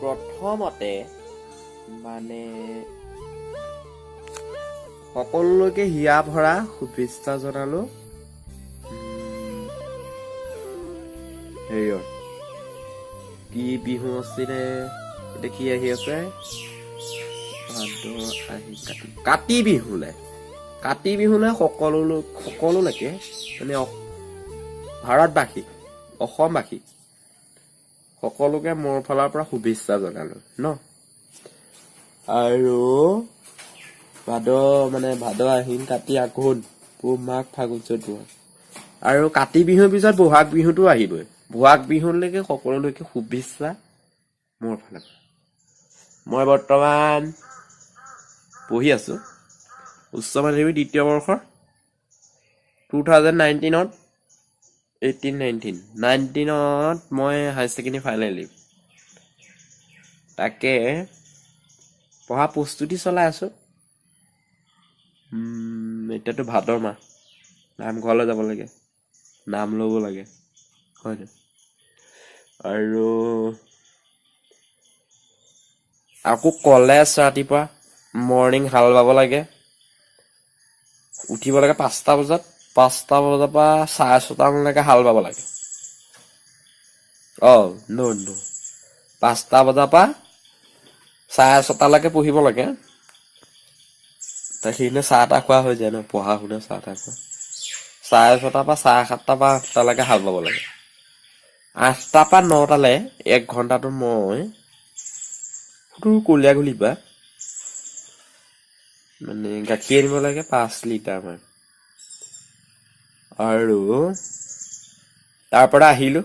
প্ৰথমতে মানে সকলোলৈকে হিয়া ভৰা শুভেচ্ছা জনালো। হেৰিয়ৰ কি বিহু আছিলে, এতিয়া কি আহি আছে, ভাদ আহি কাতি, কাতি বিহুলে, কাতি বিহুলে সকলোলৈকে মানে ভাৰতবাসী, অসমবাসী সকলোকে মোৰ ফালৰ পৰা শুভেচ্ছা জনালো ন। আৰু ভাদ মানে ভাদ, আহিন, কাতি, আঘোণ, পুহ, মাঘ, ফাগুন, চ'ত, বহাগ। আৰু কাতি বিহুৰ পিছত বহাগ বিহুটো আহিবই। বহাগ বিহুলৈকে সকলোলৈকে শুভেচ্ছা মোৰ ফালৰ পৰা। মই বৰ্তমান পঢ়ি আছো উচ্চ মাধ্যমিক দ্বিতীয় বৰ্ষৰ, 2019ত, 18 19, 19ত মই হায়াৰ ছেকেণ্ডেৰী ফাইনেল দিম। তাকে পঢ়া প্ৰস্তুতি চলাই আছো। এতিয়াতো ভাদ মাহ, নামঘৰলৈ যাব লাগে, নাম ল'ব লাগে, হয় নাই? আৰু আকৌ কলেজ ৰাতিপুৱা মৰ্ণিং হাল বাব লাগে, উঠিব লাগে 5টা বজাত, 5টা বজাৰ পৰা 6:30 মানলৈকে হাল বাব লাগে। অ ন ন 5টা বজাৰ পৰা 6:30লৈকে পঢ়িব লাগে। সেইখিনি চাহ তাহ খোৱা হৈ যায় ন, পঢ়া শুনা চাহ তাহ খোৱা। 6:30ৰ পৰা 7:30 বা 8টালৈকে হাল বাব লাগে। 8টাৰ পৰা 9টালৈ এক ঘণ্টাটো মই সুদূৰ কলীয়াঘুলিৰ পৰা মানে গাখীৰ আনিব লাগে 5 লিটাৰ মান। আৰু তাৰ পৰা আহিলো,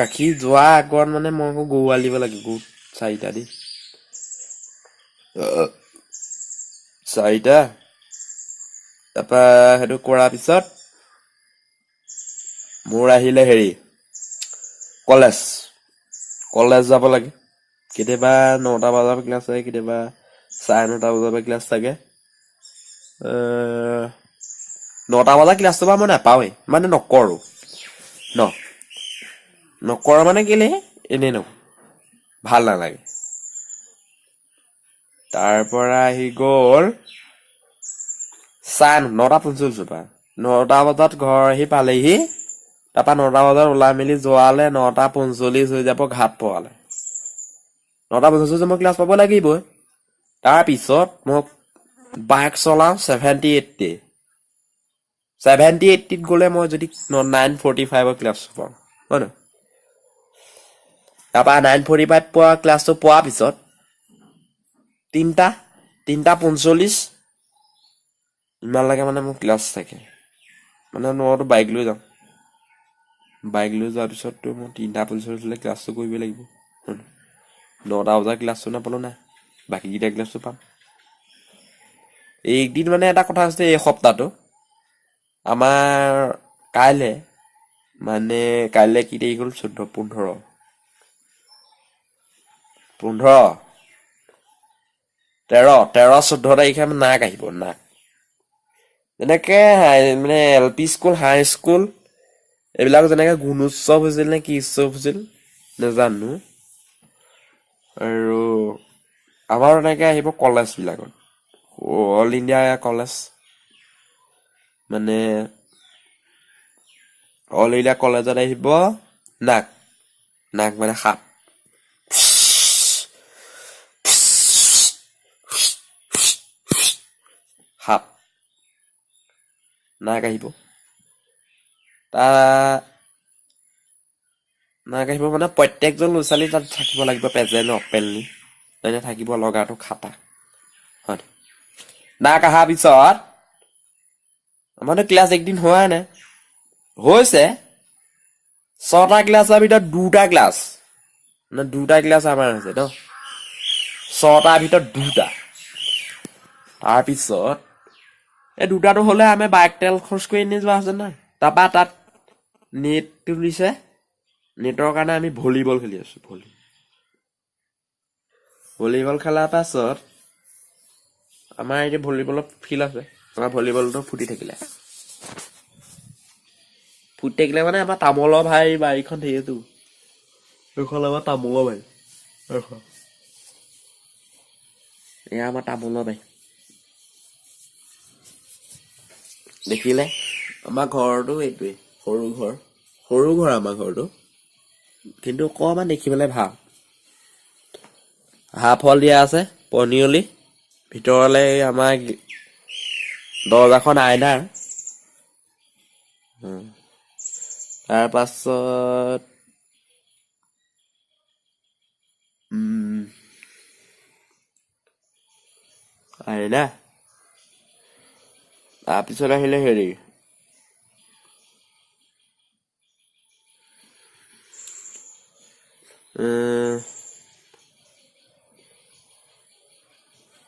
গাখীৰ যোৱা আগত মানে মই আকৌ গৰু এৰাল দিব লাগে, গৰু চাৰিটা দি চাৰিটা। তাৰপৰা সেইটো কৰাৰ পিছত মোৰ আহিলে হেৰি কলেজ, কলেজ যাব লাগে। কেতিয়াবা 9টা বজাৰ পৰা ক্লাছ থাকে, কেতিয়াবা 9:30 বজাৰ পৰা ক্লাছ থাকে। 9টা বজাৰ ক্লাছটো পৰা মই নাপাওঁৱেই, মানে নকৰোঁ ন, নকৰোঁ মানে কেলে এনেই নকৰোঁ, ভাল নালাগে। তাৰ পৰা আহি গ'ল 9:45ৰ পৰা 9টা বজাত ঘৰ আহি পালেহি। তাৰপৰা 9টা বজাত ওলাই মেলি যোৱালে 9:45 হৈ যাব ঘাট পোৱালে। 9:45 মই ক্লাছ পাব লাগিবই। তাৰপিছত মই বাইক চলাওঁ 70 80, 70 80ত গ'লে মই যদি 9:45ৰ ক্লাছটো পাওঁ, হয় নহয়? তাৰপৰা 9:45 পোৱা ক্লাছটো পোৱাৰ পিছত 3:45 ইমানলৈকে মানে মোৰ ক্লাছ থাকে। মানে মইতো বাইক লৈ যাওঁ, বাইক লৈ যোৱাৰ পিছততো মই 3:45লৈ ক্লাছটো কৰিব লাগিব, হয় নহয়? 9টা বজাৰ ক্লাছটো নাপালোঁ নাই, বাকীকেইটা ক্লাছটো পাম। এইকেইদিন মানে এটা কথা আছে, এই সপ্তাহটো আমাৰ কাইলে মানে কাইলে কি তাৰিখ হ'ল, 14, 15, 15, 13, 13, 14 তাৰিখে আমাৰ নাক আহিব। নাক যেনেকে মানে এল পি স্কুল, হাই স্কুল এইবিলাক যেনেকে গুণোৎসৱ হৈছিল নে কি উৎসৱ হৈছিল নাজানো, আৰু আমাৰ তেনেকে আহিব কলেজবিলাকত, অল ইণ্ডিয়া কলেজ, মানে অল ইণ্ডিয়া কলেজত আহিব নাক। নাক মানে সাপ। সাপ নাক আহিব। তাৰ নাক আহিব মানে প্ৰত্যেকজন ল'ৰা ছোৱালী তাত থাকিব লাগিব প্ৰেজেণ্ট, অপেনলি তেনে থাকিব লগাটো খাটা হয়। নাক অহাৰ পিছত আমাৰতো ক্লাছ একদিন হোৱাই নাই, হৈছে ছটা ক্লাছৰ ভিতৰত দুটা ক্লাছ, মানে দুটা ক্লাছ আমাৰ হৈছে ন, ছটাৰ ভিতৰত দুটা। তাৰপিছত এই দুটাটো হ'লে আমি বাইক তেল খৰচ কৰি এনেই যোৱা হৈছে নাই। তাৰপৰা তাত নেটটো দিছে, নেটৰ কাৰণে আমি ভলীবল খেলি আছো। ভলীবল খেলাৰ পাছত আমাৰ এতিয়া ভলীবলৰ ফিল্ড আছে, আমাৰ ভলীবলটো ফুটি থাকিলে, ফুটি থাকিলে মানে আমাৰ তামোলৰ ভাই বাৰীখন ধেৰটো। এইখন আমাৰ তামোলৰ বাৰী। এইখন এয়া আমাৰ তামোলৰ বাৰী। দেখিলে আমাৰ ঘৰটো এইটোৱেই, সৰু ঘৰ, সৰু ঘৰ আমাৰ ঘৰটো, কিন্তু অকণমান দেখিবলৈ ভাল। হাফ হল দিয়া আছে, পনিয়লি ভিতৰলে আমাৰ দৰ্জাখন আইনাৰ। তাৰপাছত আইনা। তাৰপিছত আহিলে হেৰি,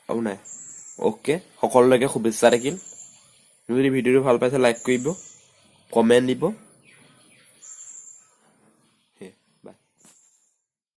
আৰু নাই। অ'কে, সকলোলৈকে শুভেচ্ছা থাকিল। যদি ভিডিঅ'টো ভাল পাইছে, লাইক কৰিব, কমেণ্ট দিব।